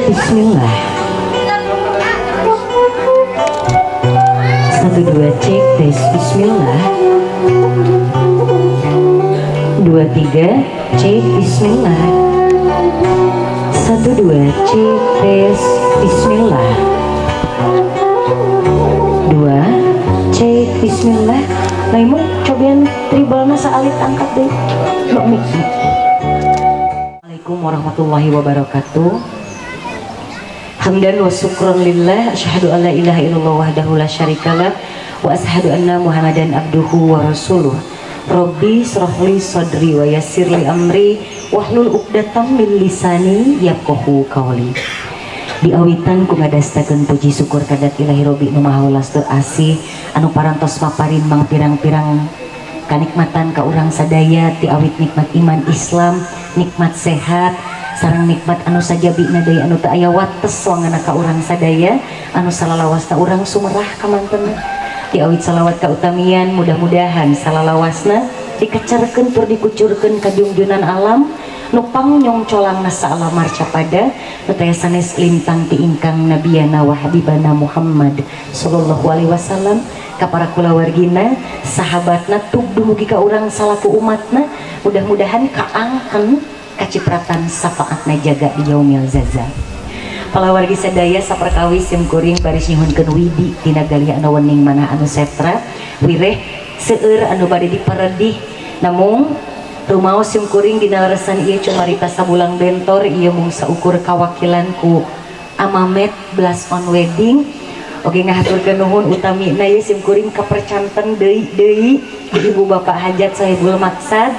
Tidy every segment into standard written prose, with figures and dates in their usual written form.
bismillah. 1 2 cek tes bismillah. 2 3 cek bismillah. 1 2 cek tes bismillah. 2 cek bismillah. Maimun cobian tribalna saalit angkat deh. Assalamualaikum warahmatullahi wabarakatuh. Hamdan wa syukran lillah, asyhadu an la ilaha illallah wahdahu la syarikalah wa asyhadu anna Muhammadan abduhu wa rasuluh. Rabbi shrah li sadri wa yassir li amri wahlul 'uqdatam min lisani yafqahu qawli. Diawitan ku ngadastakeun puji syukur kadat ilahi Robbi nu maha welas tur asih anu parantos paparin mang pirang-pirang kanikmatan ka urang sadaya ti awit nikmat iman Islam, nikmat sehat, sareng nikmat anu sajabina deui anu teu aya wates wangana ka urang sadaya anu salalawasna urang sumerah ka mantena. Ti awit salawat kautamian mudah-mudahan salalawasna dikecerkeun tur dikucurkeun ka junjunan alam nupang nyongcolangna saalam marcapada nu taya sanes lintang ti ingkang nabiyana wa habibana Muhammad sallallahu alaihi wasallam ka para kulawargina sahabatna tug dumugi ka urang salaku umatna mudah-mudahan kaangken kacipratan syafaatna jaga di yaumil jaza. Palawargi sadaya saperkawis sim kuring baris nyuhunkeun widi tina galih anu wening manah anu setra wireh seueur anu bade diperedih namung rumaos sim kuring dina leresan ieu cumarita sabulang bentor ieu mung saukur kawakilan ku Amamet Blast on Wedding. Oke ngahaturkeun nuhun utamina ieu sim kuring kapercanten deui-deui ku ibu bapak hajat sahibul maksad.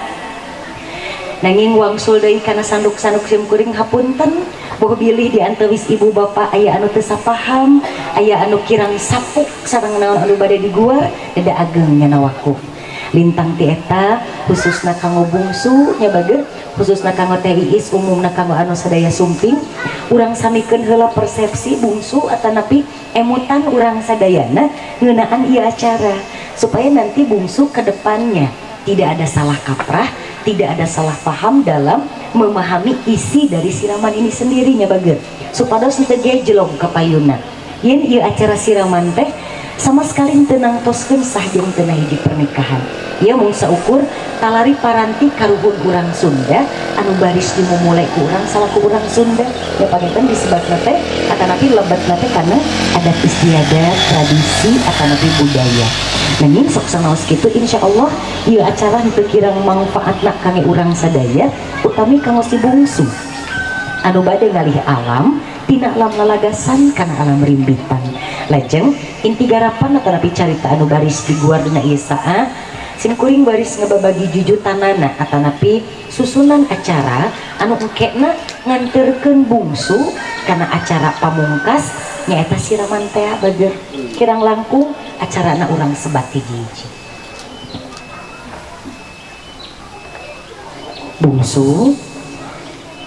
Nanging wangsul deui kana sanduk-sanduk sim kuring hapunten boh bilih di antawis ibu bapak aya anu teu sapaham, aya anu kirang sapuk sareng naon anu bade diguar deda ageng nyana wakuf. Lintang ti eta khususna kanggo bungsu nya bager, khususna kanggo teh Iis, umumna kanggo anu sadaya sumping, urang samikeun heula persepsi bungsu atanapi emutan urang sadayana ngeunaan ieu acara supaya nanti bungsu ke depannya tidak ada salah kaprah, tidak ada salah paham dalam memahami isi dari siraman ini sendirinya bager. Supados teu gejlong ka payuna. Yen ieu acara siraman teh sama sekali teu nangtoskeun sah jeung teu hiji pernikahan. Ieu mung saukur talari paranti karuhun urang Sunda anu baris dimumule ku urang salaku urang Sunda. Ya panginten disebatna teh atanapi lebetna teh kana adat istiadat, tradisi atanapi budaya. Nanging sok sanaos kitu insyaallah ieu acara henteu kirang mangfaatna kangge urang sadaya utami kanggo si bungsu anu bade ngalih alam tina alam lalagasan kana alam rimbitan. Lajeng inti garapan atanapi carita anu baris diguar dina ieu saa sim kuring baris ngebabagi jujutanana atanapi susunan acara anu engkena nganterkeun bungsu kana acara pamungkas nyaeta siraman teh bager kirang langkung acarana urang sebat hiji-hiji. Bungsu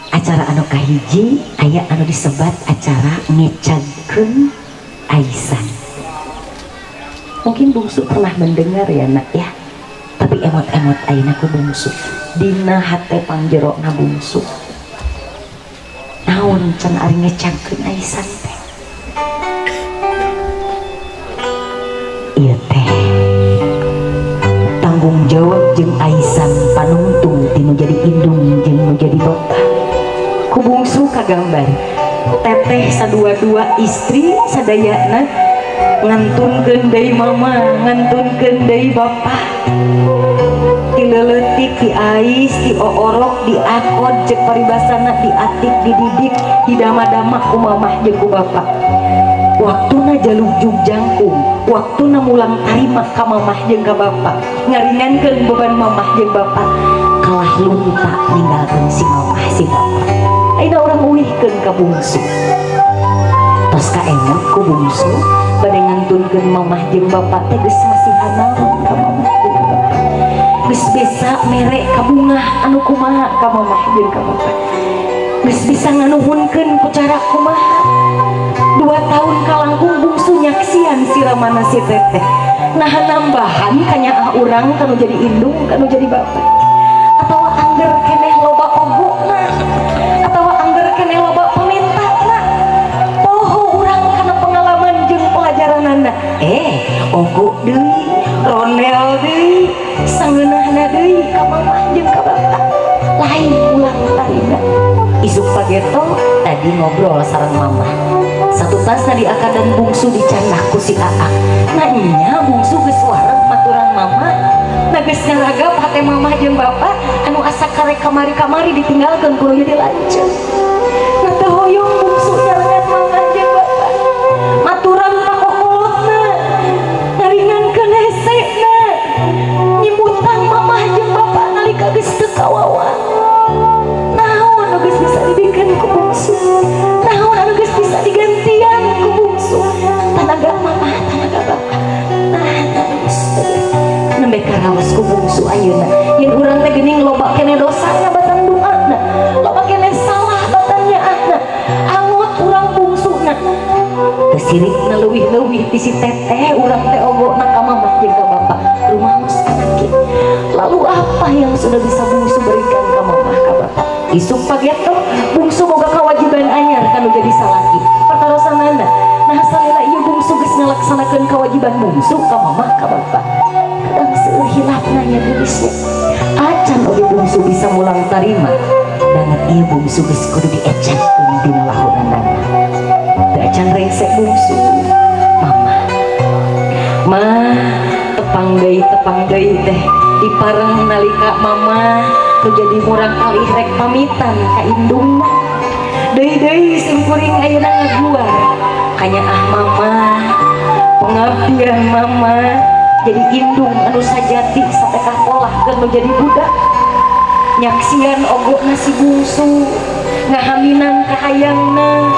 acara anu kahiji aya anu disebat acara ngecagkeun aisan. Mungkin bungsu pernah mendengar ya nak ya, tapi emot-emot ayeuna ku bungsu dina hate pangjerona bungsu naon can ari ngecagkeun aisan teh. Ieu teh tanggung jawab jeung aisan panungtung tinu jadi indung jeung nu jadi bapak. Ku bungsu kagambar teteh sadua-dua istri sadayana ngantunkeun deui mama, ngantunkeun deui bapak. Ti leuletik, ti ais, ti oorok, di akod cek paribasana, diatik, dididik, didama-dama ku mamah jeung ku bapak. Waktuna jalugjug jangkung, waktuna mulang tarima ka mamah jeung ka bapak, ngaringankeun beban mamah jeung bapak, kalah lunta ninggalkeun si mamah si bapak. Ayeuna urang uihkeun ka bungsu. Tos kaemut ku bungsu bade ngantunkeun mamah jeung bapak teh geus masihan naon ka mamah jeung ka bapak. Geus bisa mere kabungah anu kumaha ka mamah jeung ka bapak. Geus bisa nganuhunkeun ku cara kumaha. 2 tahun kalangkung bungsu nyaksian siramana si teteh. Nah nambahan kanyaah urang kanu jadi indung kanu jadi bapak. Atawa angger keneh loba ogona, atawa angger keneh loba pamintana. maturanana ogo deui ronel deui sangeunahna deui ka mamah jeung ka bapak lain pulang tarima. Isuk pageto tadi ngobrol sareng mamah satu tas tadi akadan bungsu dicandak ku si Aa. Nanya bungsu geus wareg maturan mama, nah geus ngaragap hate mamah jeung bapak anu asa karek kamari-kamari ditinggalkeun kudu jadi lanceuk. Nah teu hoyong bungsu nyarengan mamah jeung bapak maturan pakokolotna ngaringankeun hesena nyimutan mamah jeung bapak nalika geus teu kawawa. Naon anu geus bisa dibikeun ku bungsu, naon anu geus bisa digantian ku bungsu, tanaga mamah tanaga bapak. Nah geus nembe karaos ku bungsu ayeuna yen urang teh geuning loba keneh dosana batan doana, loba keneh salah batan nyaahna, angut urang bungsuna teu sirikna leuwih-leuwih ti si teteh urang teh ogona ka mamah jeung ka bapak rumaos anak. Lalu apa yang sudah bisa bungsu berikan ka mamah ka bapak? Isuk pageto bungsu boga kewajiban anyar kanu jadi salaki patarosanana. Nah salila ieu bungsu geus ngalaksanakeun kewajiban bungsu ka mamah ka bapak. Kadang seueur hilapna nya geulisnya acan oge bungsu bisa mulang tarima danget ieu bungsu geus kudu diecatkeun dina lahunanana. Teu acan rengsek bungsu mama mah tepang deui teh dipareng nalika mama nu jadi murang kalih rek pamitan ka indungna. Deui-deui simkuring ayeuna ngaguar kanyaah mama pengabdian mama jadi indung anu sajati satekah polah keur nu jadi budak nyaksian ogona si bungsu ngahaminan kahayangna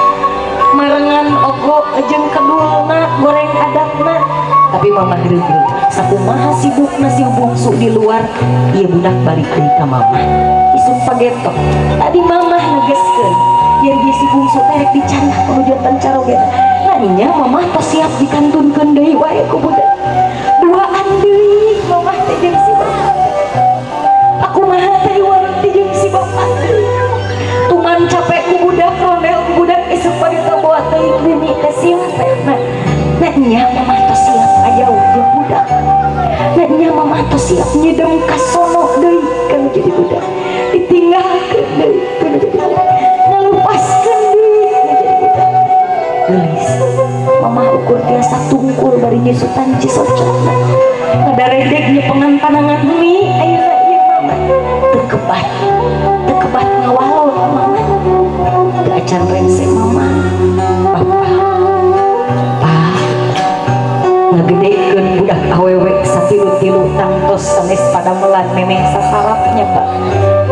marengan ogo jeung kedulna goreng adatna. Tapi mama reugreug sakumaha sibukna si bungsu di luar ieu budak balik deui ka mama. Isuk pageto tadi mama negeskeun yen ieu si bungsu teh rek dicandak kudu jantan carogena. Nanya mama tos siap dikantunkeun deui wae ku budak duaan deui mama teh jeung si bapak. Aku mah teh wareg teh jeung si bapak deui tuman capek ku budak rondel ku budak isuk pageto bawa teuing bumi teh simpehna. Nanya mama tos siap ajauh jeung budak. Nanya mama tos siap nyidem ka sono deui kana jadi budak ditinggalkeun deui kana jadi budak ngalupaskeun deui kana jadi budak. Geulis mama ukur tiasa tungkul bari nyusutan cisocotna ngadaredeg nyepengan panangan mie ayeuna ieu mama teu kebat ngawalon mama teu acan rengse mama bapak ngagedekeun budak awewe satilu-tilu tangtos sanes padamelan memeh sasarapnya pak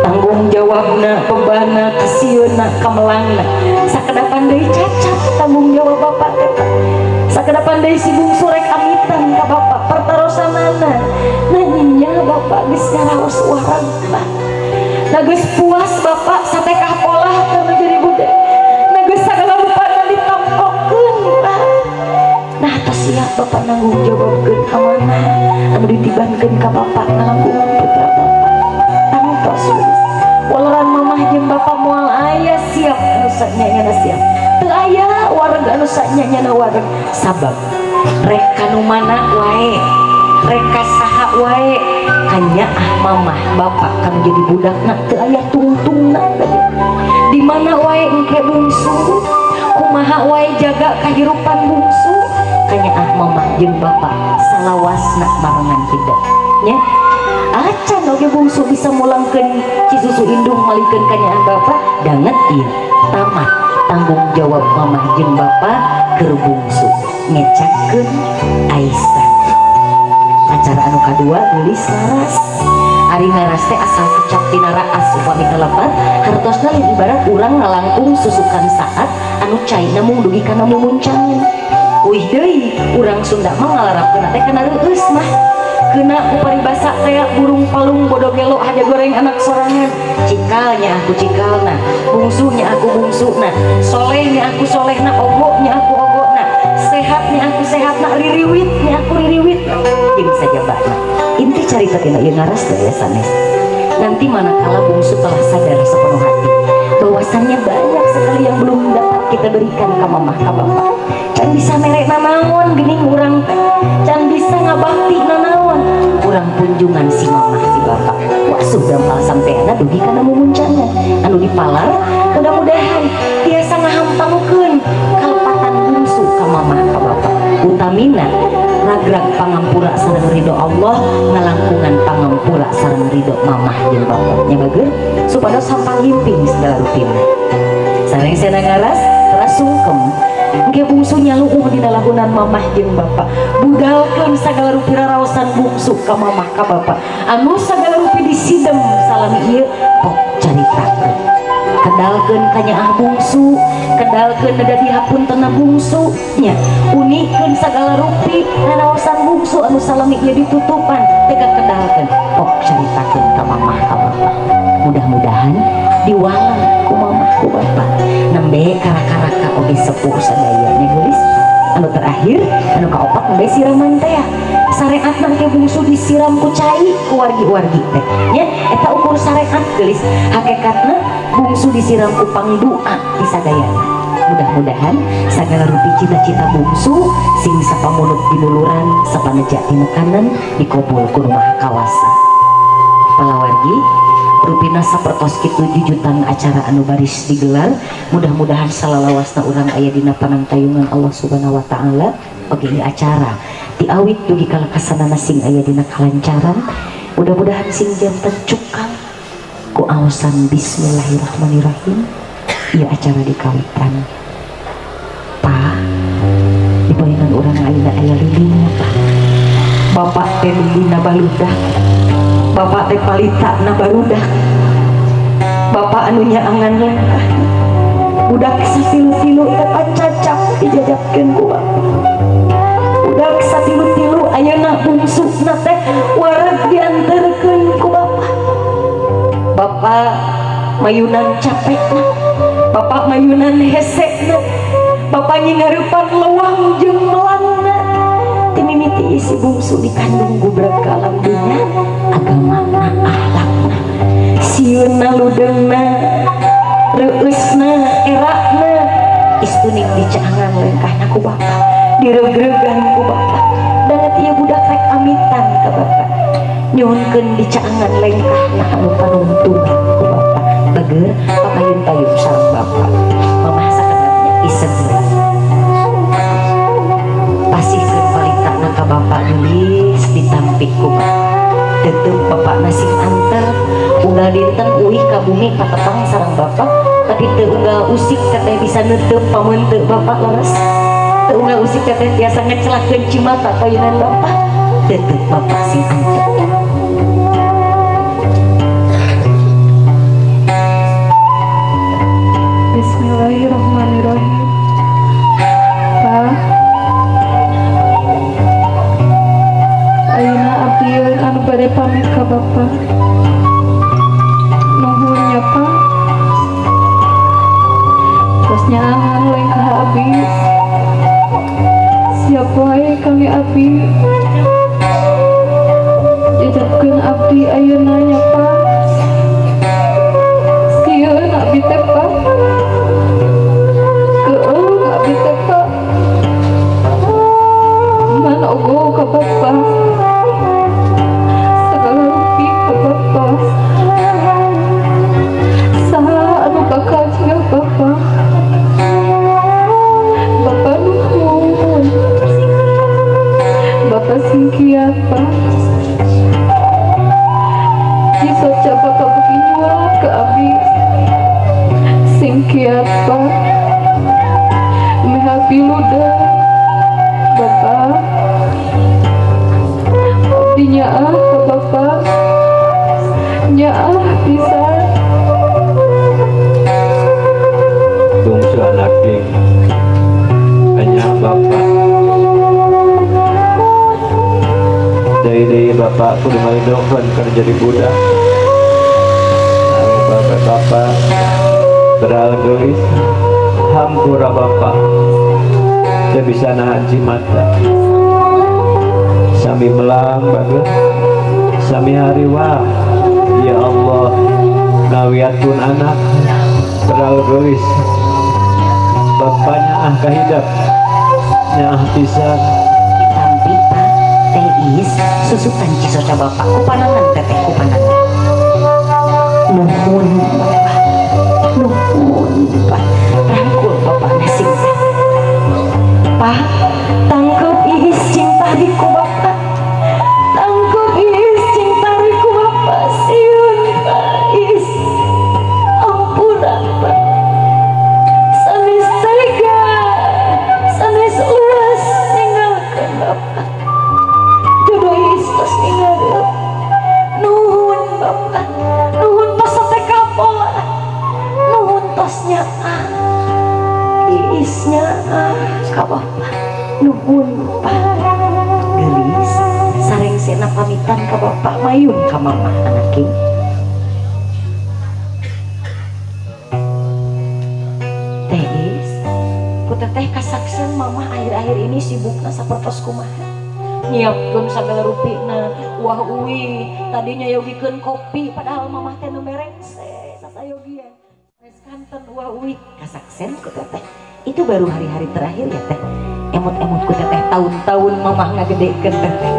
tanggung jawabna bebana kasieunna kamelangna sakedapan deui cacat tanggung jawab bapak teh pak sakedapan deui si bungsu rek amitan ka bapak pertarosanana. Nanya bapak geus ngaraos warang pak nah geus puas bapak satekah polah kana jadi budak nah geus sagala rupana ditampokeun pak. Nah tos siap bapak nanggung jawabkeun amanah anu ditibankeun ka bapak ngalangkungan putra bapak tangtos walaran mamah jeung bapak moal aya siap anu sanyana siap teu aya wareg anu sanyana wareg sabab rek kanu mana wae rek ka saha wae kanyaah mamah bapak kanu jadi budakna teu aya tungtungna di mana wae engke bungsu kumaha wae jaga kahirupan bungsu kanyaah mamah jeung bapak salawasna marengan hidup nya. Acan oge bungsu bisa mulangkeun cisusu indung malikeun kanyaah bapak danget ieu tamat tanggung jawab mamah jeung bapak keur bungsu ngecakeun Aisyah. Acara anu kadua geulis ngaras. Ari ngaras teh asal kecap tina raas upami kalepat hartosna lain ibarat urang ngalangkung susukan saat anu caina mung dugi kana mumuncangan. Uih deui urang Sunda mah ngalarapkeun teh kana reueus mah kena ku paribasa teh burung palung bodo gelo haja goreng anak sorangan cikalnya aku cikalna bungsunya aku bungsuna solehnya aku solehna ogoknya aku ogokna sehatnya aku sehatna ririwitnya aku ririwitna jeung sajabana. Inti carita tina ieu ngaras teh ya sanes nanti manakala bungsu telah sadar sepenuh hati bahwasannya banyak sekali yang belum dapat kita berikan ka mamah ka bapak. Can bisa mere nanaon geuning urang teh, can bisa ngabakti nanaon urang kunjungan si mamah si bapak. Wasuh dampal sampeana dugi kana mumuncana anu dipalar, mudah-mudahan tiasa ngahampangkeun kalepatan bungsu ka mamah ka bapak. Utamina ragrag pangampura sareng ridho Allah, ngalangkungan pangampura sareng ridho mamah jeung bapak nya bager supados hampang-himping segala rupina. Sareng sena ngaras rasungkem engke bungsu nyaluuh dina lahunan mamah jeung bapak, budalkeun sagala rupi raraosan bungsu ka mamah ka bapak anu sagala rupi disidem salami ieu pok caritakeun, kedalkeun kanyaah bungsu, kedalkeun neda dihapuntena bungsu nya, unikeun sagala rupi raraosan bungsu anu salami ieu ditutupan teu kakedalkeun, pok caritakeun ka mamah ka bapak. Mudah-mudahan diwalang ku mamah ku bapak nembe kara-karaka oge sepuh sadaya nya geulis. Anu terakhir anu kaopat nembe siraman teh sareatna ke bungsu disiram ku cai ku wargi-wargi teh nya, eta ukur sareat geulis. Hakikatna bungsu disiram ku pangdoa di sadayana. Mudah-mudahan sagala rupi cita-cita bungsu sing sapamunut dinuluran sapaneja tinekanan dikobul ku Maha Kawasa. Palawargi rupina sapertos kitu jujutan acara anu baris digelar, mudah-mudahan salalawasna urang aya dina panangtayungan Allah Subhanahu wa taala. Oge ieu acara diawit dugi ka lekasanana sing aya dina kalancaran, mudah-mudahan sing janten cukang ku aosan bismillahirrahmanirrahim ieu acara dikawitan. Pa dipoenan urang ayeuna aya lilin pa, bapak teh lilina baludak, bapak teh palita na barudak, bapak anu nyaangan lengkah budak satilu-tilu teh pacacap dijajapkeun ku bapak. Budak satilu-tilu ayeuna bungsuna teh wareg dianterkeun ku bapak. Bapak mayunan capekna, bapak mayunan hesekna, bapak nyingareupan lewang jeung melangna. Timimiti isi bungsu dikandung gubrak ke alam dunia, agamana akhlakna sieunna ludeungna reueusna erakna istuning dicaangan lengkahna ku bapak, direugregan ku bapak. Danget ieu budak rek amitan ka bapak, nyuhunkeun dicaangan lengkahna anu panungtungan ku bapak. Bager papayun-payun sareng bapak, mamah sakedapnya isen heula pasihkeun palitana ka bapak geulis ditampik ku bapak. Tetep bapak nasib anter unggal dinten uih ka bumi patepang sareng bapak, tapi teu unggal usik teteh bisa neuteub pameunteuk bapak leres, teu unggal usik teteh tiasa ngecelakeun cimata payunan bapak, tetep bapak sing anter. Bismillahirrahmanirrahim. Pak, ayeuna abdi anu bade pamit ka bapak. Nuhun nya Pak. Tos nyaangan lengkah abdi. Siap wae kami abdi. Jajapkeun abdi ayeuna nya Pak. Sieun abdi teh Pak. Keueung abdi teh Pak. Man ogo ka bapak. Segala rupi ka bapak. Saha anu bakal cegah bapak? Bapak nuhun. Bapak singkiat Pak. Jisoca bapak beuki nyuap ke abdi. Singkiat Pak. Meh abdi ludah bapak. Abdi nyaah ka bapak, nyaah pisan. Bungsu anak ding hanya bapak. Dari bapak kudu malindongkeun kana jadi budak. Bapak beral geulis hampura bapak teu bisa nahan cimata. Sami melang bagus, sami hariwang. Ya Allah, ngawiatkeun anak beral geulis. Bapaknya ah kahidap nyaah pisan ditampi Pak Teh Iis susutan cisoca bapak kupanangan teteh kupanangan nuhun bapak nuhun Pak rangkul bapak nasing Pak tangkep Iis cinta ku bapak tangkep Iis cinta ku bapak siun Pak Iis ampura Pak sanes tega sanes ulas ninggalkeun bapak jodoh Iis tos ninggal nuhun bapak nuhun tos teh kapola nuhun tos nyaah Iis nyaah ka bapak nuhun Pak geulis sarengsena pamitan ka bapak mayun ka mamah anak Teh Is ku teteh kasaksen mamah akhir-akhir ini sibukna sapertos kumaha nyiapkeun sagala rupina wah uwi tadinya yogikeun kopi padahal mamah teh nu merengse sasayogian geus kanten wah uwi kasaksen ku teteh itu baru hari-hari terakhir ya teh emot-emot ku teteh tahun-tahun mamah ngagedekeun teteh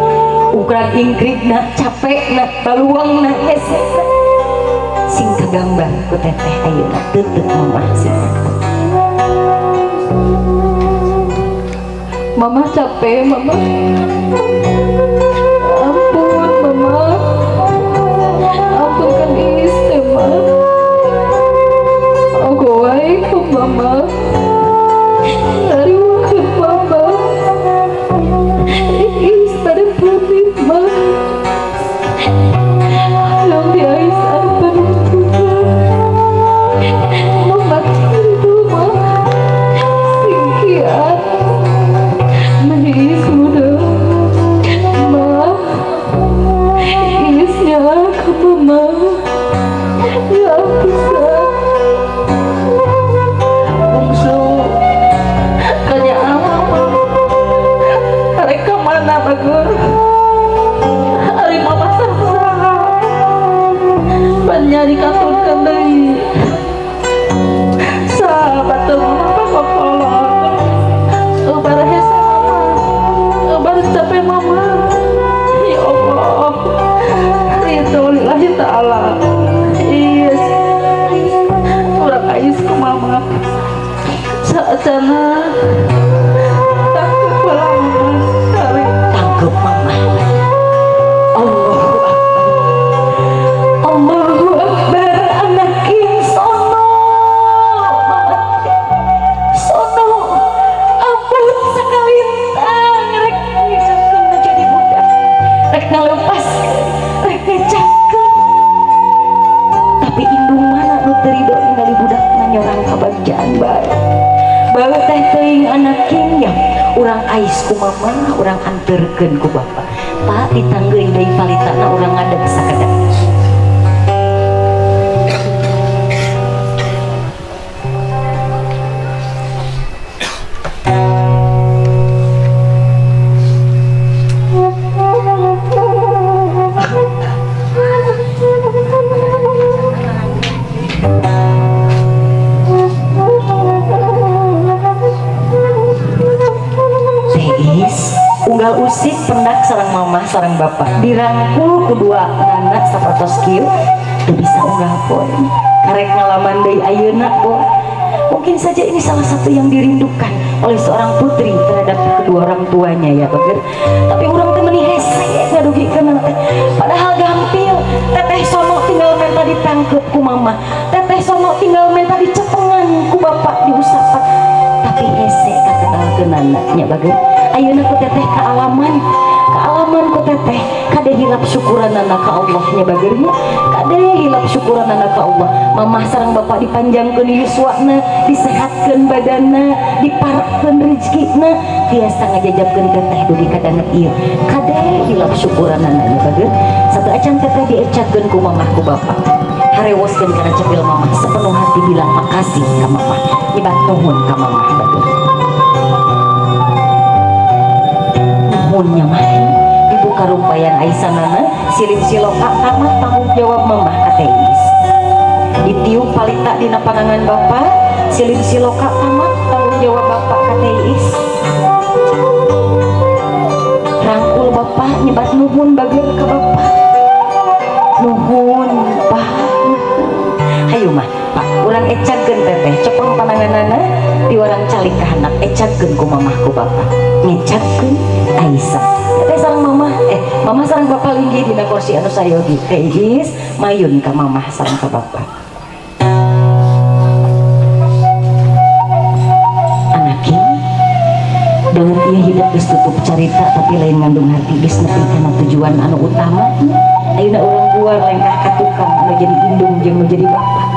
ukuran ingkrikna capekna baluangna hesena sing kagambar ku teteh ayeuna teuteuk mamah sing Mama capek, mama. Ampun, mama. Ampunkan Iis, ma. Aku wae ku mama. Ngariweukeun mama. Iis pada pamit, ma. Yang diais anu panungtungan. Mama rindu, ma. Singkian. Iis muda, ma, Iisnya ke mama, ya bisa. Bungsu, tanya mama, mereka mana bagus? Hari mama saha, banyari katurkeun deui. Sahabat teu mama kokolot, barahesa. Baru capek mama ya Allah ridho lillahi ta'ala Is urang ais ke mama saacana tangkep mama tangkep mama Allahu Akbar Allahu Akbar anak sono mama sono ampun sakalintang rek jadi budak rek ngalepaskeun rek ngecakeun tapi indung mana nu teu ridho ningali budak nyorang kabagjaan bae bae teh teuing anak king ya urang ais ku mama urang anterkeun ku bapak Pak ditanggeuing deui palitana urang ngadeg sakedap. Unggal usik pendak sarang mamah sarang bapak dirangkul kedua anak sapertos kieu teu bisa unggal poe karek ngalaman deui ayeuna boa. Mungkin saja ini salah satu yang dirindukan oleh seorang putri terhadap kedua orang tuanya ya bager. Tapi urang teh meuni hese ngadugikeun teh padahal gampil teteh sono tinggal menta ditangkep ku mamah teteh sono tinggal menta dicepengan ku bapak diusapan tapi hese katebalkeunana nya bager. Ayeuna ku teteh kaalaman ku teteh kade hilap syukuranana ka Allah nya bagernya kade hilap syukuranana ka Allah mamah sareng bapak dipanjangkeun yuswana disehatkeun badanna diparekeun rezekina tiasa ngajajabkeun teteh dugi ka danget ieu kade hilap syukuranana nya bager satu acan teteh diecatkeun ku mamah ku bapak harewoskeun kana cepil mamah sepenuh hati bilang makasih ka mamah nyebat nuhun ka mamah bager. Nuhunnya mah dibuka rumpayan aisanana silip siloka tamat tanggung jawab mamah ateis ditiup palita dina panangan bapak silip siloka tamat tanggung jawab bapak ka Teh Iis. Rangkul bapak nyebat nuhun bageun ka bapak. Nuhun Pak. Hayu mah Pak, urang ecagkeun teteh cepeng pananganana piwarang calik ka handap ecagkeun ku mamah ku bapak. Ngecagkeun Aisyah. Teteh sareng mamah mamah sareng bapak linggih dina kursi anu sayogi. Teh Iis mayun ka mamah sareng ka bapak. Anaki daun ieu hidup geus tutup carita tapi lain ngandung hati geus nepi kana tujuan anu utama. Ayeuna urang buar lengkah ka tukang anu jadi indung jeung nu jadi bapak.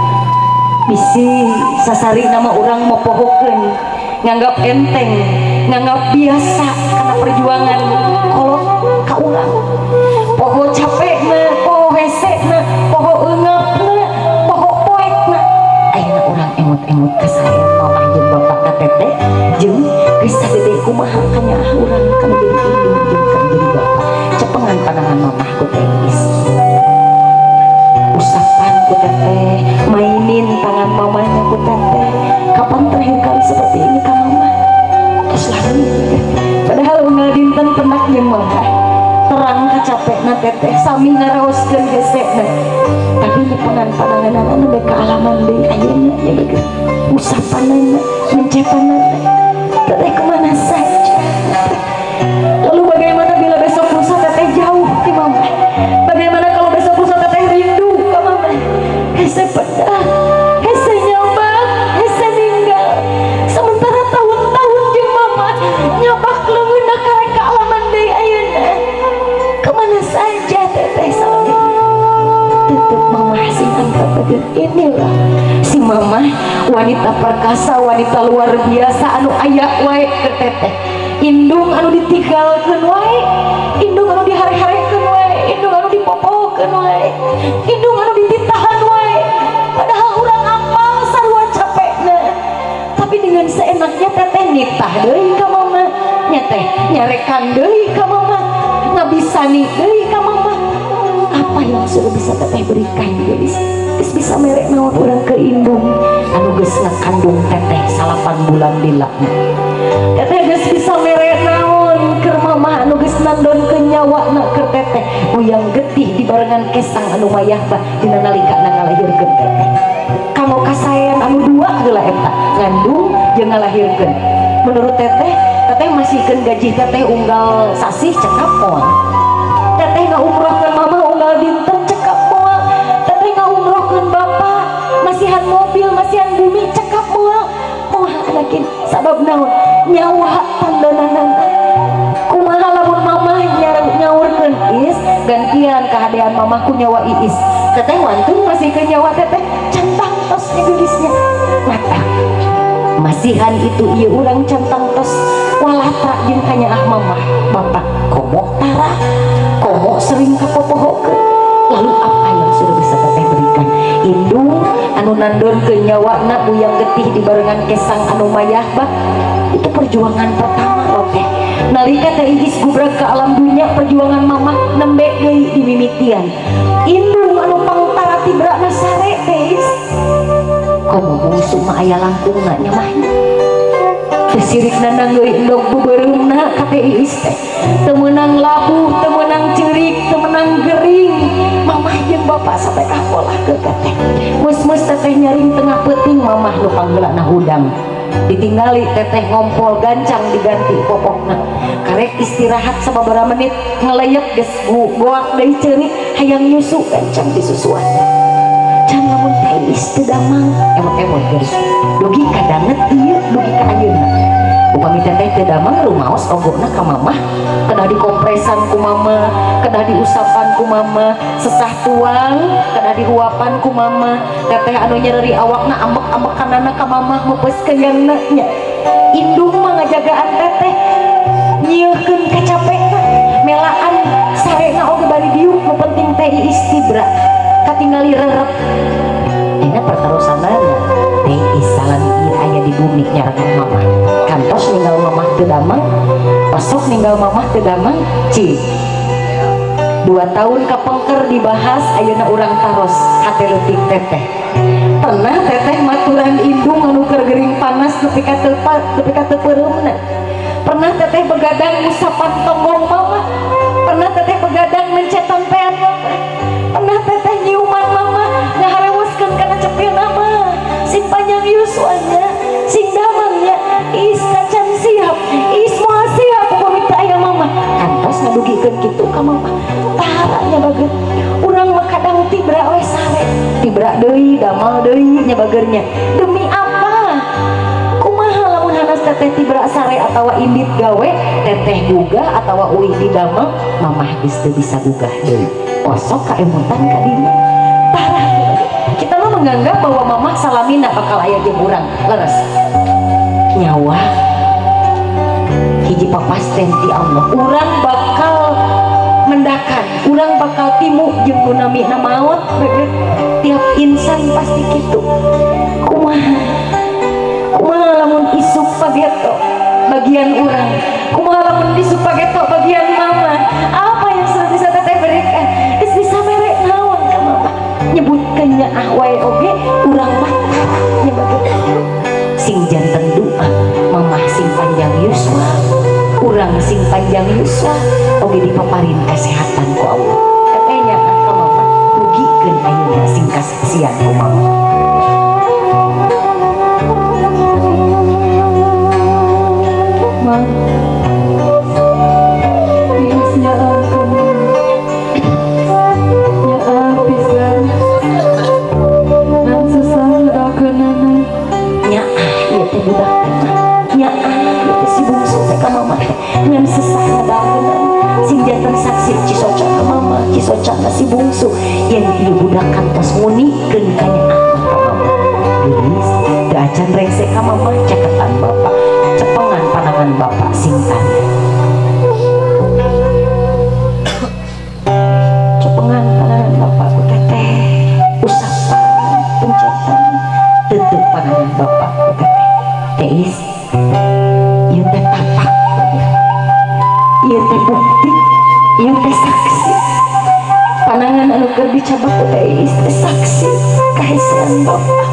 Bisi sasari nama urang mopohokeun nganggap enteng, nganggap biasa karena perjuangan kolot ka urang. Poho capekna, poho hesena, poho eungapna, poho poekna. Ayeuna urang emut-emut ka saya mamah jeung bapak ka teteh jeung geus sagede kumaha kanyaah urang kana jadi indung jeung kana jadi bapak. Cepengan panangan mamah ku Teh Iis. Usapan ku teteh, mainin tangan mamahnya ku teteh. Kapan terakhir kali seperti ini ka mama? Terus lagi padahal unggal dinten pendak jeung mama. Terang kacapekna teteh, sami ngaraoskeun hesena. Tapi nyepengan pananganana nembe kaalaman deui ayeuna nya bageun. Usapanana, mencepanana. Teteh kemana saja? Lalu bagaimana bila besok lusa teteh jauh di mama? Bagaimana kalau besok lusa teteh rindu ke mama? Hese pedah, hese nyabak, hese ninggal. Sementara tahun-tahun jeung mama nyabak leungeunna karek kaalaman deui ayeuna. Kemana saja teteh salami? Tetep mama sing angkat bageun. Inilah si mama wanita perkasa, wanita luar biasa anu aya wae ke teteh. Indung anu ditinggalkeun wae, indung anu dihare-harekeun wae, indung anu dipopokeun wae, indung anu dititahan wae. Padahal urang apal sarua capekna. Tapi dengan seenaknya teteh nitah deui ka mama, nya teh nyarekan deui ka mama, ngabisani deui ka mama. Apa yang sudah bisa teteh berikan geus? Geus bisa merek naon urang ke indung anu geus ngakandung teteh 8 bulan lilana. Teteh geus bisa mere naon keur mamah anu geus nandonkeun nyawana keur teteh uyang getih dibarengan kesang anu mayah bah dina nalika ngalahirkeun teteh. Kanggo kasaean anu dua heula eta ngandung jeung ngalahirkeun. Menurut teteh, teteh masihkeun gaji teteh unggal sasih cekap moal. Teteh ngaumrohkeun mamah unggal dinten cekap moal. Teteh ngaumrohkeun bapak masihan mobil, masihan bumi cekap moal. Moal anakin sabab naon? Nyawa tandonanana. Kumaha lamun mamah nyaurkeun Is gantian kahadean mamahku nyawa Iis. Teteh wantun masihkeun nyawa teteh centang tos geulisnya. Mata masihan itu ieu urang centang tos walatra jeung kanyaah mamah bapak komo tara komo sering kapopohokeun. Lalu apa yang sudah bisa teteh berikan? Indung anu nandonkeun nyawana uyang getih dibarengan kesang anu mayah bah. Itu perjuangan pertama loh teh. Nalika Teh Iis gubrag ke alam dunia, perjuangan mamah nembe deui dimimitian. Indung anu pangtara tibrana sare Teh Iis. Komo bungsu mah aya langkungna nya mah. Teu sirikna nanggeui endog beubeureumpna ka Teh Iis teh. Teu meunang labuh, teu meunang ceurik, teu meunang gering. Mamah jeung bapak sampai ka polah ke teteh. Mus-mus teteh nyaring tengah peuting mamah nu panggeulana hudang. Ditinggali teteh ngompol gancang diganti popokna. Karek istirahat sababaraha menit ngeleyep geus goak deui ceurik hayang nyusu gancang disusuan. Can lamun Teh Iis teu damang emot-emot geus. Dugi ka danget ieu dugi ka ayeuna. Upami teteh teu damang rumaos ogona ka mamah, kedah dikompresan ku mama, kedah diusapan ku mama, sesah tuang kedah dihuapan ku mama. Teteh anu nyereri awakna ambek-ambekanana ka mamah meupeus keuyangna nya. Indung mah ngajagaan teteh nyieukeun kacapekna, melaan sarena oge bari diuk nu penting Teh Iis tibra katingali rerep. Ayeuna perterusanana Teh Iis salami ieu aya di bumi nyarengan mamah. Kantos ninggal mamah teu damang, osok ninggal mamah teu damang, ci. 2 tahun kapengker dibahas ayeuna urang taros hate leutik teteh. Pernah teteh maturan indung anu keur gering panas nepi ka teu peureumna. Pernah teteh begadang ngusapan tonggong mama. Pernah teteh begadang mencetan pean mama. Pernah teteh nyiuman mama ngaharewoskeun kana cepilna mah. Sing panjang yuswana, sing damangnya, is kacan siap, is moal siap upami teu aya mama. Kantos ngadugikeun kitu ka mama. Tara nya bager. Urang mah kadang tibra we sare, tibra deui, damal deui nya bagernya. Demi apa? Kumaha lamun hanas teteh tibra sare atawa indit gawe, teteh gugah atawa uih di damel, mamah geus teu bisa gugah deui. Osok kaemutan ka dinya. Tara kita mah menganggap bahwa mamah salamina bakal aya jeung urang. Leres. Nyawa hiji papasten ti Allah. Urang bakal mendakan, urang bakal timu jeung nu namina maot. Tiap insan pasti kitu. Kumaha? Kumaha lamun isuk pageto bagian urang? Kumaha lamun isuk pageto bagian mama? Apa yang sudah bisa teteh berikan? Geus bisa mere naon ka mama? Nyebutkeun nyaah wae oge urang mah nya bageto. Sing janten doa mamah sing panjang yuswa, urang sing panjang yuswa oge dipaparin kesehatan ku Allah. Teteh nyaah ka mama rugikeun ayeuna sing kasaksian ku mama. Ma, iis nyaah kamu, nyaah pisan, nan susah ngedakeunana. Nyaah ieu teh budak teh mah, nyaah ieu teh si bungsu teh ka mama teh, ngan sesah ngedakeunana. Sing janten saksi cisoca ka mama, cisoca ka si bungsu, yen ieu budak kantos ngunikeun ka nyaah ka mama. Geulis teu acan rengse ka mama caketan bapak, cepengan panangan bapak sing tanda. Cepengan panangan bapak ku teteh, usapan pencetan tetep panangan bapak ku teteh. Teis ieu teh tapak, ieu teh bukti, ieu teh saksi. Panangan anu keur dicabak ku teis teh saksi kahesean bapak.